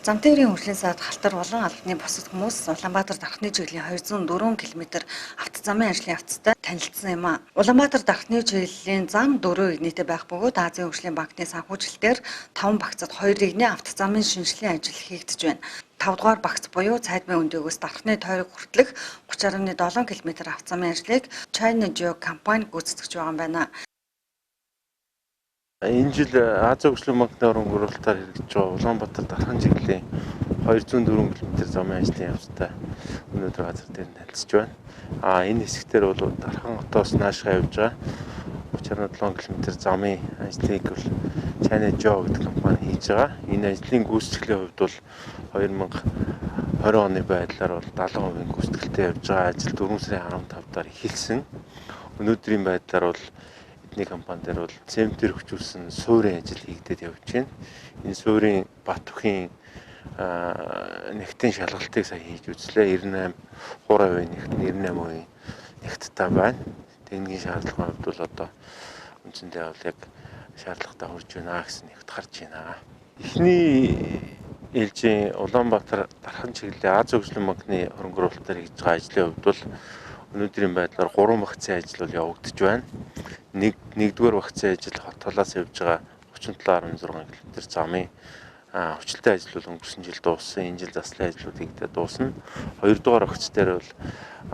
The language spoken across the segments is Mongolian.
Зам тээврийн хөгжлийн сайд Халтар болон албаны бусад хүмүүс Улаанбаатар дархны чиглэлийн 204 км автозамын ажлын явцтай танилцсан юм а. Улаанбаатар дархны чиглэлийн зам 4 эгнээтэй байх бөгөөд Азийн хөгжлийн банкны санхүүжилтээр 5 багцад 2 эгнээ автозамын шинжилгээний ажил хийгдэж байна. 5 дугаар багц буюу Цайдмын өндөгөөс дархны тойрог хүртэлх 30.7 км автозамын ажлыг China Geo компани гүйцэтгэж байгаа юм байна. Энэ жил Азийн хөгжлийн банкны хөрөнгө хэрэгжиж байгаа Улаанбаатар дархан чиглэлийн 204 км замын ажлын явцтай өнөөдөр газар дээр танилцж байна. Энэ хэсгээр бол Дархан хотоос наашгаа явж байгаа 30.7 км замын ажлыг бол China Geo гэдэг компани хийж байгаа. Энэ ажлын гүйцэтгэлийн хувьд бол 2020 оны байдлаар бол 70% гүйцэтгэлтэй явж байгаа. Ажил 4 сарын 15-аар эхэлсэн. Өнөөдрийн байдлаар бол эдний компани дээр бол цементээр хөгжүүлсэн суурийн ажил хийгдээд явж байна. Энэ суурийн Бат бүхийн нягтын шалгалтыг сая хийж үзлээ. 98 3% нягт 98% нягттай байна. Техникийн шаардлагын хувьд бол одоо үндсэндээ бол яг шаардлагатай хүрж байна гэсэн нягт гарч байна. Эхний ээлжийн Улаанбаатар дархан чиглэлийн Азийн хөгжлийн банкны хөрөнгө оруулалтаар хийж байгаа ажлын хувьд бол өнөөдрийн байдлаар 3 багцын ажил бол явагдаж байна. Нэгдүгээр багцын ажил хот талаас явж байгаа 37.6 км замын хүчлэлтэй ажил бол өнгөрсөн жил дууссан. Энэ жил заслын ажлууд хийгдээд дуусна. Хоёрдугаар багц дээр бол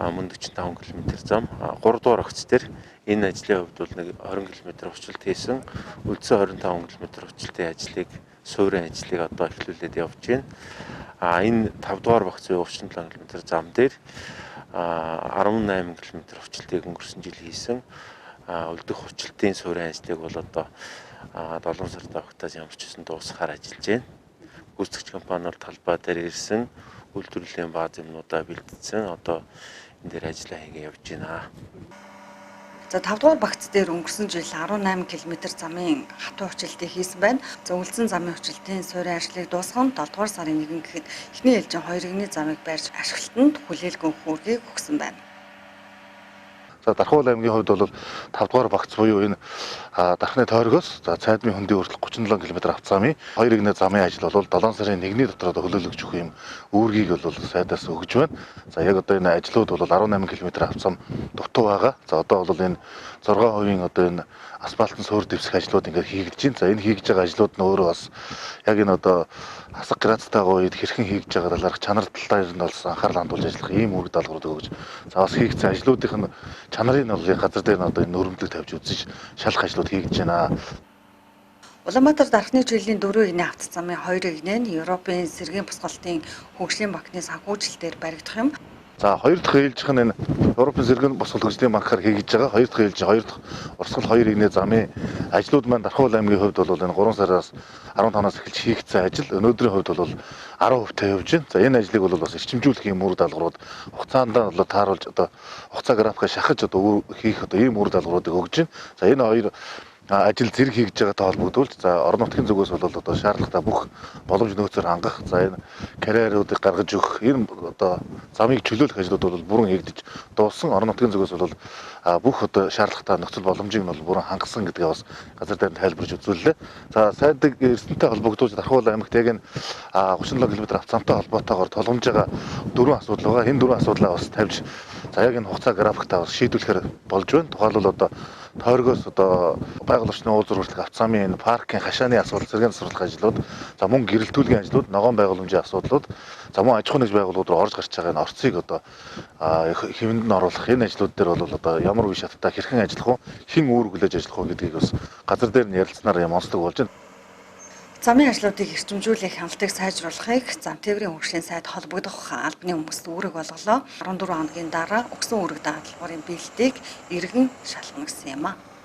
мөн 45 км зам. Гуравдугаар багц дээр энэ ажлын хувьд бол нэг 20 км хүчлэлт хийсэн. Үлдсэн 25 км хүчлэлтийн ажлыг, суурийн ажлыг одоо эхлүүлээд явж байна. Энэ 5 дугаар багц 37 км зам дээр 18 км хүчлэлтийг өнгөрсөн жил хийсэн. Үлдэх хүчлэлтийн суурийн ажлыг бол одоо 7 сард багтаас ямар ч байсан дуусгахаар ажиллаж байна. Гүйцэтгэгч компани бол талбай дээр ирсэн, үйлдвэрлэлийн бааз юмнуудаа бэлдсэн. Одоо энэ дээр ажиллаа хийгээ явж байна. За 5 дугаар багц дээр өнгөрсөн жил 18 км замын хатуу хүчлэлтийг хийсэн байна. За үлдсэн замын хүчлэлтийн суурийн ажлыг дуусгах нь 7 дугаар сарын 1 гэхэд эхний ээлжийн 2 эгний замыг барьж ашиглалтанд хүлээлгэн үүргийг өгсөн байна. За Дархуул аймгийн хувьд бол 5 дугаар багц буюу энэ Дархны тойргоос за Цайдмын хөндийн хүртэл 37 км авцаамын 2 эгнээ замын ажил бол 7 сарын 1-ний дотор хөлөөлөгч өгөх юм үүргийг бол сайдаас өгж байна. За яг одоо энэ ажлууд бол 18 км авцаам дутуу байгаа. За одоо бол энэ 6% одоо энэ асфальтын суур дэвсэх ажлууд ингээд хийгдэж байна. За энэ хийгдэж байгаа ажлууд нь өөрөө бас яг энэ одоо хасаг грацтайгаа үед хэрхэн хийгдэж байгаа талаарх чанар талаар нь бас анхаарал хандуулж ажиллах ийм үүрэг даалгаврууд өгч. За бас хийгдсэн ажлуудын нь чанарыг нь бол газар дээр нь одоо энэ нөрөмдлөг тавьж үзэж шалах ажлууд хийгдэж байна. Улаанбаатар дархны чиглэлийн 4 эгнээ автозамын 2 эгнээ нь Европын сэргээн босголтын хөгжлийн банкны санхүүжилтээр баригдах юм. За хоёр дахь ээлжих нь энэ Европын сэргээн босголт хөгжлийн банкаар хийгдэж байгаа. Хоёр дахь ээлж, хоёр дахь урсгал 2 эгнээ замын ажлууд маань Дархуул аймгийн хувьд бол энэ 3 сараас 15-наас эхэлж хийгдсэн ажил өнөөдрийн хувьд бол 10% та явж байна. За энэ ажлыг бол бас эрчимжүүлэх юм үүрэг даалгаврууд хугацаанд бол тааруулж одоо хугацаа графикаа шахаж одоо хийх одоо ийм үүрэг даалгавруудыг өгж байна. За энэ хоёр ажил зэрэг хийгдэж байгаатай холбогдуулж за орон нутгийн зүгээс бол одоо шаардлагатай бүх боломж нөөцөөр хангах, за энэ карьеруудыг гаргаж өгөх, энэ одоо замыг чөлөөлөх ажлууд бол бүрэн хийгдэж дууссан. Орон нутгийн зүгээс бол бүх одоо шаардлагатай нөхцөл боломжийг нь бол бүрэн хангасан гэдгээ бас газар дээр нь тайлбарж үзүүллээ. За сайдаг эрсдэнтэй холбогдуулж Дархуул аймагт яг энэ 37 км авцаамтай холбоотойгоор тулгамж байгаа дөрвөн асуудал байгаа. Энэ дөрвөн асуудлаа бас тавьж за яг энэ хугацаа графиктаа бас шийдвэрлэхээр болж байна. Тухайлбал одоо тойргоос одоо байгаль орчны уулзуур хүртэлх авцаамын энэ паркын хашааны асуудал, сэргээн засварлах ажлууд, за мөн гэрэлтүүлгийн ажлууд, ногоон байгууламжийн асуудлууд, за мөн аж ахуйн нэгж байгууллагууд руу орж гарч байгаа энэ орцыг одоо хэвэнд нь оруулах энэ ажлууд дээр бол одоо ямар үе шаттай хэрхэн ажиллах вэ, хэн үүрэг хүлээж ажиллах вэ гэдгийг бас газар дээр нь ярилцсанаар юм онцлог болж байна. Замын ажлуудыг эрчимжүүлэх, хяналтыг сайжруулахыг зам тээврийн хөгжлийн сайд холбогдох албаны хүмүүст үүрэг болголоо. 14 хоногийн дараа өгсөн үүрэг даалгаврын бэлтгийг иргэн шалгана гэсэн юм а.